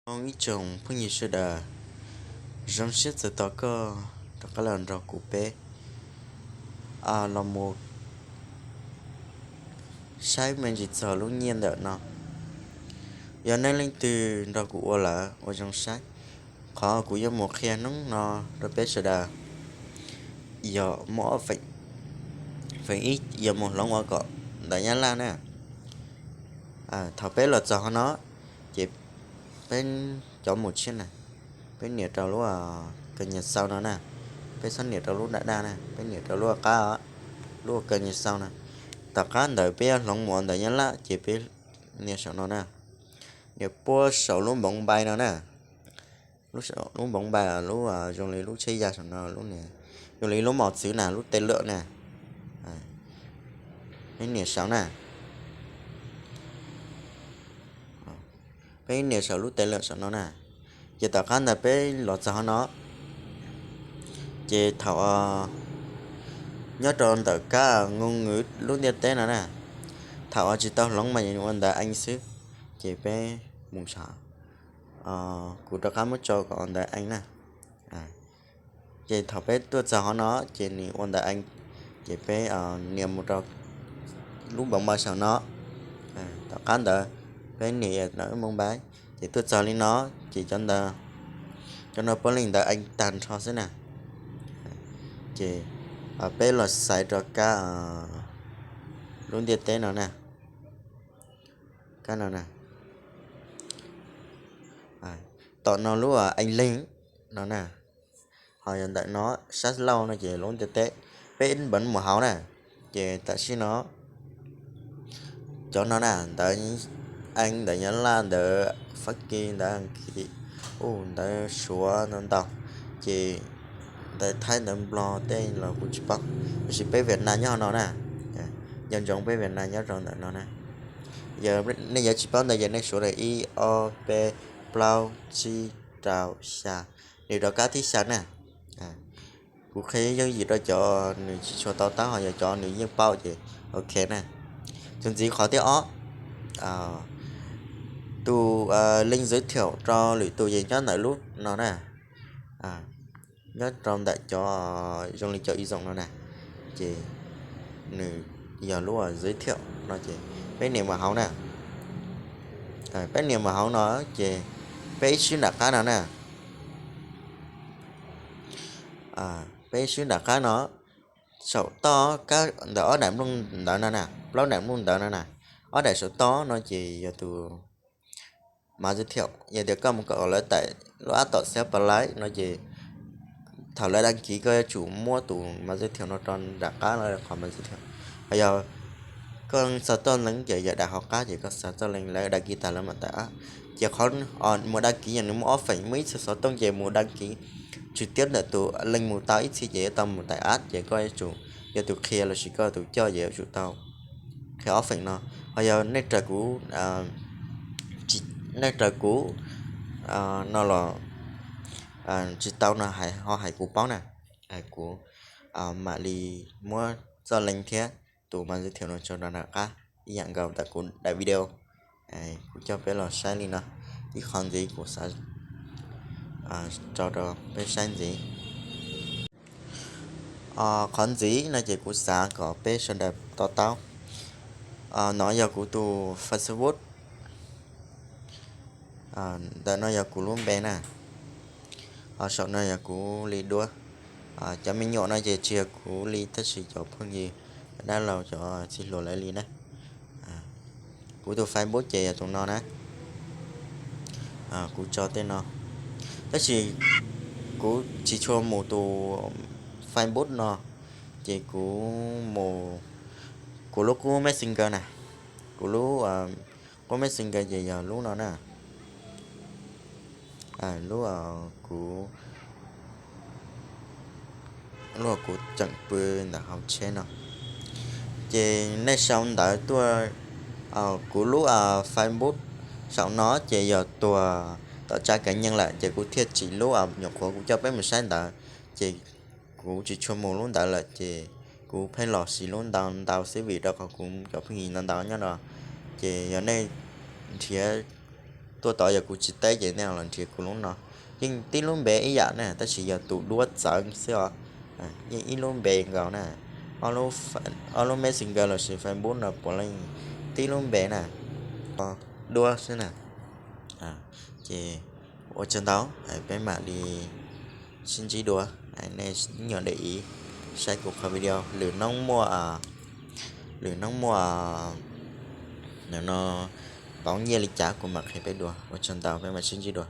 Ib tsoom phooj ywg sawv daws, zoo siab txais tos koj rov qab los nrog kuv peb los mus saib me ntsis txog lub nyiaj ntawm no. Yog nej leej twg nrog kuv ua lawm ua zoo saib. Qhov kuv yuav mus qhia hnub no rau peb sawv daws yog muaj ob feem. Feem ib yog mus hloov ua kom ntawv Nyab Laj na. Thaum peb los txog hov no, ces peb cov mus tshiab na, peb nias rau lub kawg nyas xau no na. Peb txhob nias rau lub daj daj na, peb nias rau lub qab, lub kawg nyas xau na. Tom qab ntawd peb yuav hloov mus ua ntawv Nyab Laj ces peb nias saum no na. Nias puag saum lub npoov npai no na. Lub npoov npai, lub zoo li lub tsheb ya saum no, zoo li lub mos txwv na, lub tes lwm na. Peb nias saum na. Peb nias saum lub tes lwm saum no na. Ces tom qab ntawd peb los txog hov no, ces thaum nyob rau ntawm kab ngoo ngwv lub ntiaj teb no na, thaum uas tsis tau hloov mas ua ntawv Ees xwb. Ces peb mus saum, kuv rov qab muab tso kom ua ntawv Ees na. Ces thaum peb tuaj txog hov no, ces nws ua ntawv Ees, ces peb nias mus rau lub npoov npai saum no. Tom qab ntawd peb nias ntawm lub npoov npai, ces tuaj txog li no, ces cov ntawd, cov no puav leej ntawv Ees tag nrho xwb na. Ces peb los xaiv rau kab lub ntiaj teb no na. Kab no na. Tom no lub Ees Leeg no na. Ho yog ntawm no sab laug no ces lub ntiaj teb. Peb npaj mus hauv na. Ces tam sim no cov no na, ntawv Ees, ntawv Nyab Laj, ntawv Fab Kis, ntawv Askiv, ntawv Suav ntau ntau, ces ntawv Thaib ntawv Nplog tej los kuv tsis paub, tab sis peb Viaj Nam nyob no na. Nco ntsoov peb Viaj Nam nyob rau ntawm no na. Yog nej yuav tsis paub ntawd ces nej suav ntawm ib ob peb plaub tsib rau xya, nws rov kab thib xya na. Kuv qhia yooj yim rau cov nws tsis tshua to taub, ho yog cov nws yeej paub ces ok na. Txuas ntxiv qhov thib ob, tus link giới thiệu rau lwm tus ces nyob ntawm lub no na. Nyob rau ntawm cov zoo li cov ib zoo no na, ces nws yog lub giới thiệu no ces peb nias mus hauv na. Peb nias mus hauv no ces peb ib swb nram qab no na. Peb ib swb nram qab no, saum toj kab ntawm ob daim nplooj ntawv no na, plaub daim nplooj ntawv no na, ob daim saum toj no ces yog tus mas giới thiệu. Yog tias koj mus kom lawv tải lub app tom xab pa laiv no ces thaum lawv đăng ký koj yuav tsum muab tus mas giới thiệu no rau nram qab qhov mas giới thiệu. Ho yog koj xav txoj link ces yog daim hauv qab ces koj xav txoj link, lawv đăng ký tas lawv mam tải app. Ces qhov mus đăng ký yog nws muaj ob feem, muaj ib txhia xov tooj ces mus đăng ký trực tiếp ntawm tus link mus tau ib txhia ces yuav tau mus tải app, ces koj yuav tsum yog tus qhia lossis koj tus coj ces yuav tsum tau qhia ob feem no. Ho yog nej raws kuv, nej raws kuv no los tsis tau no ho hais kuv paub na, kuv mam li muab txoj link thiab tus mas giới thiệu no tso rau nram qab ib yam nkaus ntawm kuv daim video. Kuv coj peb los saib li no, ib qhov ntxiv kuv xav tso rau peb saib ntxiv. Qhov ntxiv no ces kuv xav kom peb sawv daws to taub, no yog kuv tus Facebook, ntawm no yog kuv lub npe na, ho saum no yog kuv li duab. Cov me nyuam no ces tsis yog kuv li tab sis cov phooj ywg, cov dab laug, cov txij hluas lawv li na. Kuv tus Facebook ces yog tus no na. Kuv tso tej no, tab sis kuv tsis tshua mus tus Facebook no, ces kuv mus, kuv lub qub Messenger na, kuv lub qub Messenger ces yog lub no na. Lub kuv, lub kuv tseem pw ntawm hauv tsheb no. Ces nej sau ntawv tuaj, kuv lub Facebook saum no ces yog tuag tom tsab cá nhân lawm ces kuv thiaj tsim lub nyuam qhuav kuv coj peb mus saib ntawd, ces kuv tsis tshua mus lub ntawd lawm ces kuv pheej los siv lub ntau ntau xwb vim rau qhov kuv cov phooj ywg ntau ntau nyob no. Ces yog nej nrhiav Tuaj tod yog kuv tsis teb ces nej los nrhiav kuv lub no. Yeej tib lub npe ib yam na, tab sis yog tus duab txawv xwb os. Yeej ib lub npe nkaus na. Ob lub Messenger los sis Facebook no puav leej tib lub npe na, duab xwb na. Ces ua tsaug ntau, peb mam li sib ntsib dua. Nej nyuam de iv saib kuv qhov video lwm hnub muaj, lwm hnub muaj no pauv nyiaj li cas kuv mam qhia peb dua. Ua tsaug ntau, peb mam sib ntsib dua.